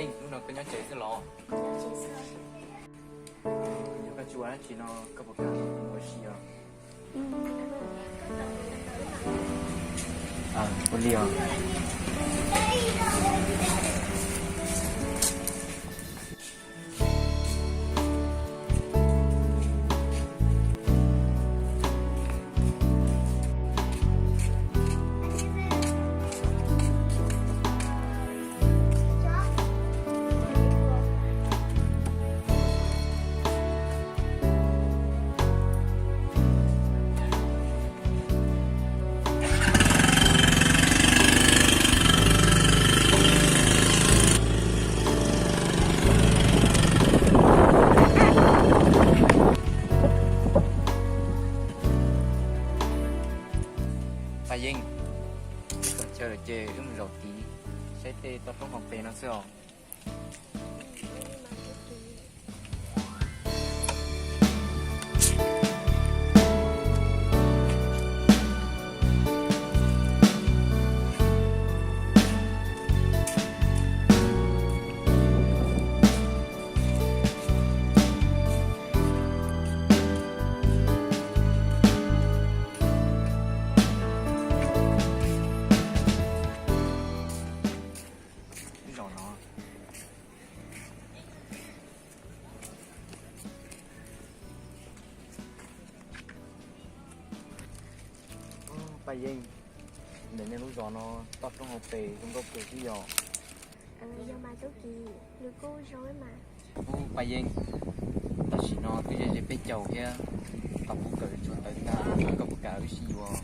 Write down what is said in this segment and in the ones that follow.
Hnub no koj nyob tsev xwb los? Yog koj tsis ua dab tsi no koj puas kam mus ua si os? Ua li os. Paj Yeej, txog chaw lawm ces wb mus zaum tid saib tej toj roob hauv pes no xwb os. Zaum no. Paj Yeej, ntawm nej lub zos no toj roob hauv pes zoo nkauj kawg thiab yog? Yog mas Tub Kim, nws kuj zoo mas. Paj Yeej, tam sim no twb ze ze peb caug thiab, tau pub kawm tsuag tawv tag, koj puas kam wb sib yuav?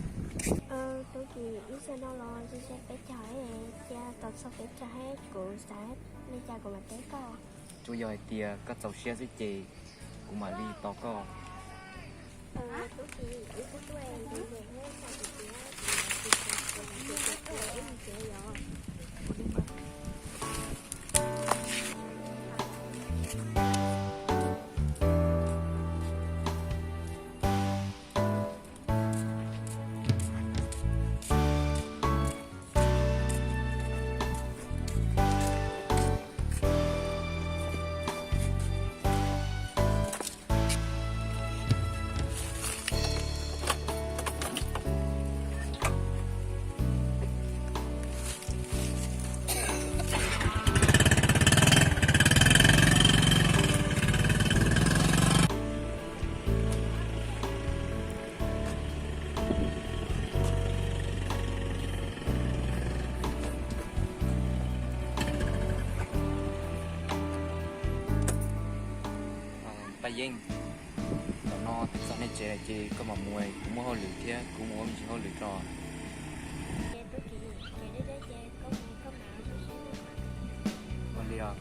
Tub Kim, lub sij hawm no los ze ze peb caug, cia tos txog peb caug thiab kuv xav li cas kuv mam teb koj. Tsuas yog hais tias koj txaus siab xwb ces kuv mam li tos koj. Paj Yeej, tam no twb txog nej tsev lawm ces koj mam mus, kuv muaj hauj lwm thiab, kuv mus ua me ntsis hauj lwm tso. Ua li os.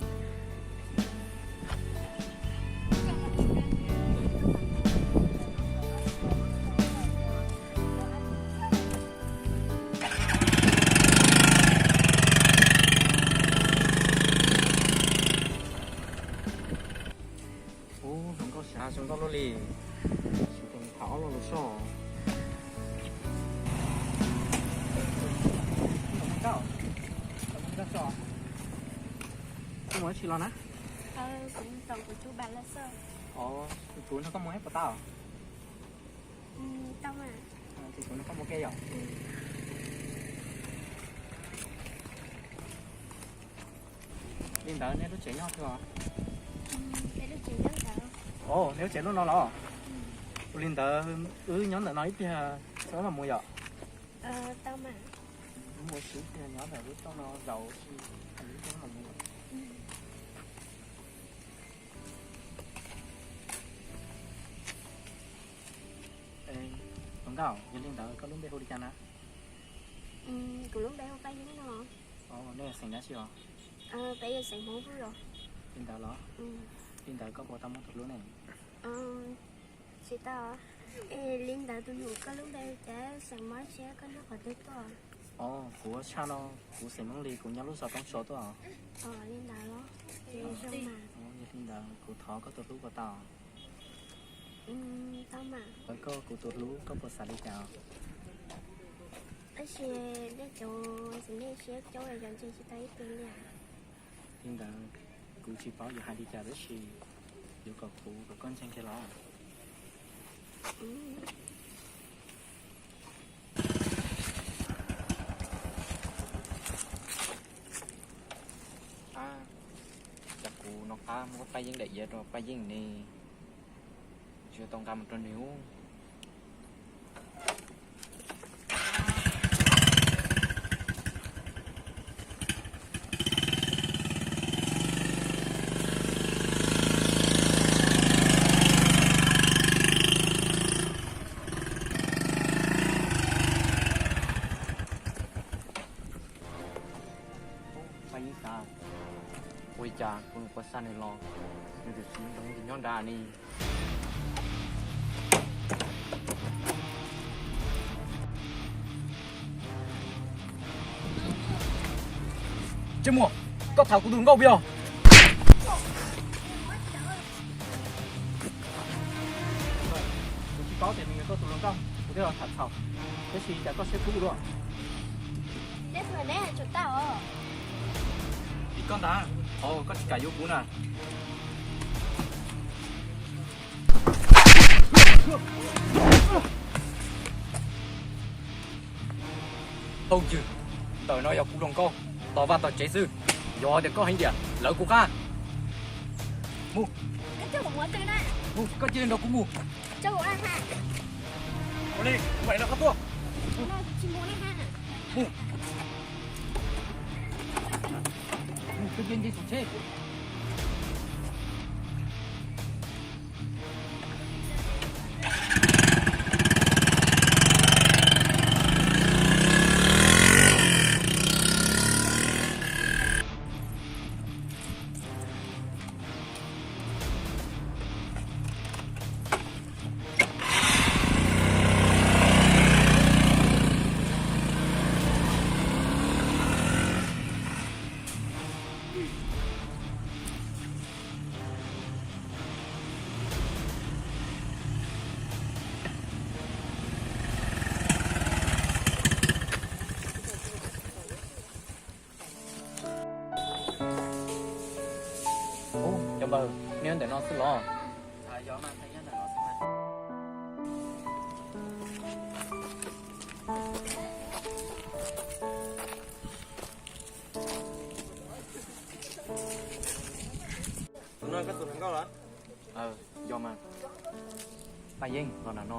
Ub, zoo nkauj sab, zoo nkauj luaj li. Tsis tau tham ob lo lus soj. Koj mus dab tsi los na? Kuv nrog koj mus ib puas tau? Tau mas. Ces kuv nrog koj mus ke yom. Li ntawd nej lub tsev nyob twg os? Os, nej lub tsev lub no los? Ua li ntawd wb nyob ntawm no ib pliag txog wb mam mus yom. Wb mus ua si ib pliag, nyob ntawm lub rooj no zaum ib pliag wb mam mus. Hluas nkauj, yog li ntawd koj lub npe hu li cas na? Kuv lub npe hu Paj Yeeb no. Nej yog xeem dab tsi os? Peb yog xeem Hmoob Vwj os. Li ntawd los? Li ntawd koj puas tau muaj tus hlub ne? Tsis tau. Es li ntawd tus nus koj lub npe hu cas, xeem Mob Siab, koj nyob qhov twg tuaj? Os, kuv ua tshaj no, kuv xeem Hmoob Lis, kuv nyob lub zos Toob Tsua tuaj. Os, li ntawd los? Yog li ntawd kuv thov koj tus hlub puas tau? Tau mas. Tau koj kuv tus hlub, koj puas xav li cas? Tab sis nej cov xeem nej siab coob, cov ntse tsis tau ib tug li. Li ntawd kuv tsis paub yuav hais li cas tab sis yuav kom kuv kom koj ntseeg kiag los. Ab, cas kuv no qab muab Paj Yeej daim iav rau Paj Yeej ne, tsis tau nqa mus rau nws. Paj Yeej xav, ua li cas kuv mus ua xa nws los, nws twb tsis nrog nws nyob nrad ne. Ntsej muag, koj tham kuv tus hluas nkauj puas yog? Kuv tsis paub tias nws yog koj tus hluas nkauj, kuv thiaj los tham txhaum, tab sis cas koj siab kub dua. Vim koj ntag, qhov koj tsis kam yuav kuv na. Thaum ywg, ntawm no yog kuv hluas nkauj, tos vaj tos tsev xwb. Yog tias koj heev tiag, lawv kuv qab. Mus, mus, koj cia li nrog kuv mus. Ua li, kuv mam li nrog koj tuaj. Mus, mus, koj cia li nce saum tsheb. Ub, cov npawg, nyob ntawm no xwb los? Tus no koj tus hluas nkauj los? Yog mas, Paj Yeej los nram no.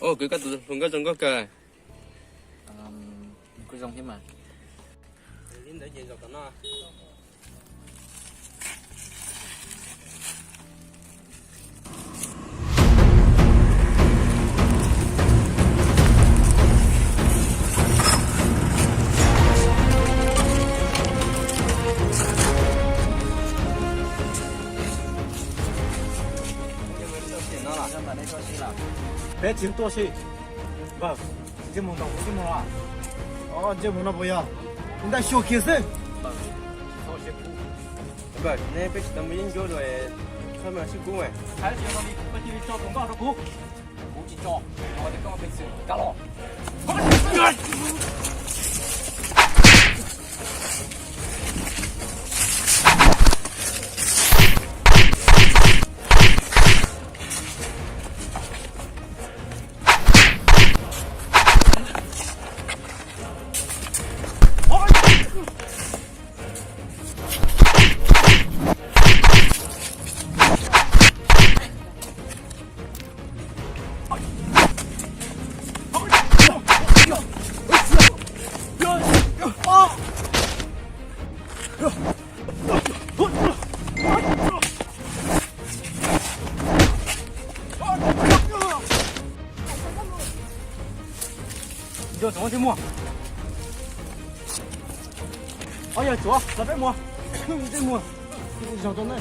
Ua, kuv koj tus hluas nkauj zoo nkauj kawg. Kuj zoo thiab mas. Li ntawd ces zaum tom no. Peb tsis tuaj si. Npawg, ntsej muag ntaus kuv ntsej muag los? Ntsej muag no puas yog? Ntaj xyuas kiag xwb. Npawg, neb peb tsis tau muaj yeeb ncuab dua, txhob muaj sib kub mas. Hais tias no li koj cia li tso tus nkauj rau kuv. Kuv tsis tso, no tias koj peev xwm, kav los. Ntsej muag. Ob yawg tsuav los peb mus. Ntsej muag. Zaum rau na.